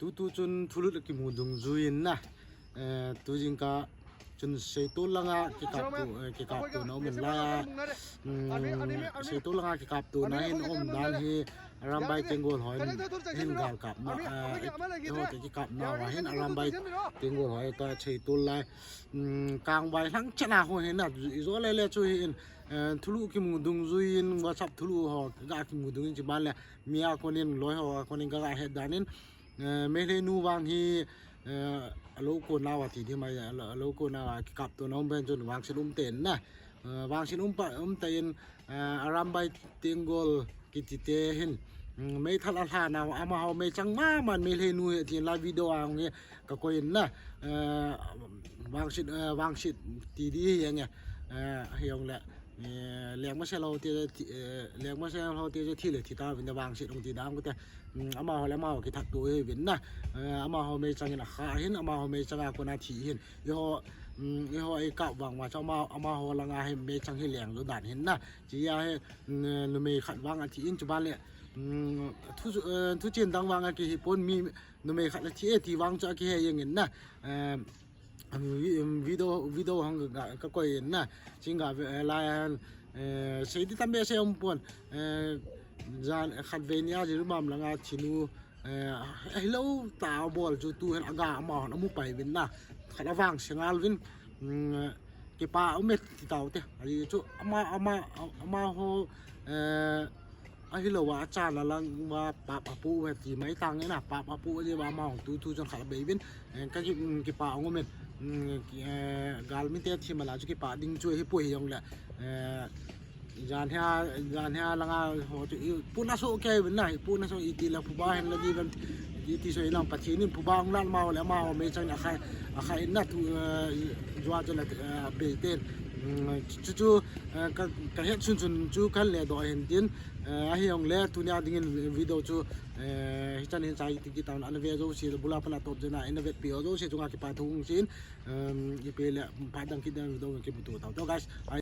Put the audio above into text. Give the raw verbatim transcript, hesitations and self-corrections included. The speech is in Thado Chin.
Tutu chun thulut akimu dungjuiyin na. Eh, tu jingkah chun Seitol langa kikapto, eh, kikaptona um in lai a. Hmm, Seitol langa kikaptona hin um dan hi Arambai Tenggol ho hin, hin galkapna, eh, eiho te kikapna uva hin Arambai Tenggol ho toh Seitol lai. Hmm, kangvai lhang chana ho hin na, ijo lele chu hin, eh, thulu kimu dungjuiyin, WhatsApp thulu ho, ga kimu dungin chuban le, mi a konin, loi ho a konin, ga ga het danin, eh, Meitei nu vang hi, eh, alo kona uva ti di mai, alo, alo kona uva kikaptona um pen chun vangset um ten na. Eh, vangset um pa, um ten, eh, Arambai Tenggol kiti te hin, mm, meithal alhana uva amaho meichang maman Meitei nu hi tin la video a hung hi kakoi in na. Eh, vangset, eh, vangset ti di hi jeng e. Eh, hijongle, eh, lengmasel ho te, ti, eh, lengmasel ho te thi le thi tauvin na vangset hung ti dam kate. Hmm, amaho le amaho kithat to hiuvin na. Eh, amaho meichang in akha hin, amaho meichang a kona thi hin. Eiho, hmm, eiho eikap vang uva chu ama, amaho langa hi meichang hi leng jou dan hin na. Chia hi, hmm, numei khat vang athi in chuban le, hmm, thu, eh, thuchen dang vang akihi pon mi numei khat athi e ti vang chu akihe jeng in na. Eh, um, vi-, um, video, video hung ga, kakoi in na. Chingga ve, eh, lai, eh, sei di tam behseh um pon. Eh, jan, eh, khatvei nia Jiribam langa thinu, eh, ahilou tah a bol chu tu hin aga amahon amu pai uvin na. Khat avangse ngal uvin, mm, kipa um e ti taute. Ahi chu ama, ama, amaho, eh, ahilou va, achan a lang uva pap apu uve ti mai tange na, pap apu uve va amahon tu, tu chun khat abei uvin, eh, ka ki, mm, kipa ong umin, mm, ki, eh, galmi te thi mala chu kipa ding chu hi poi hijongle, eh, jan hia, jan hia langa ho chu i puna so ke uvin na, i puna so iti la phuba hin la di uvin, iti so inam Pathen in phuba ong lan amaho le amaho meichang in akha, akha in na tu, eh, jua chu la, eh, abei ten, mm, chu, chu, chu, eh, ka, ka het chun chun chu kan le doh hin tin, eh, ahijongle tunia dingin video chu, eh, hichan hin chai ti kit tauvin, ana ve jouse, bula pana top jena, ana vetpi jouse chunga kipa thu hung sei in, um, ipi le, phat dang kit ding video kimuto tau. To guys, I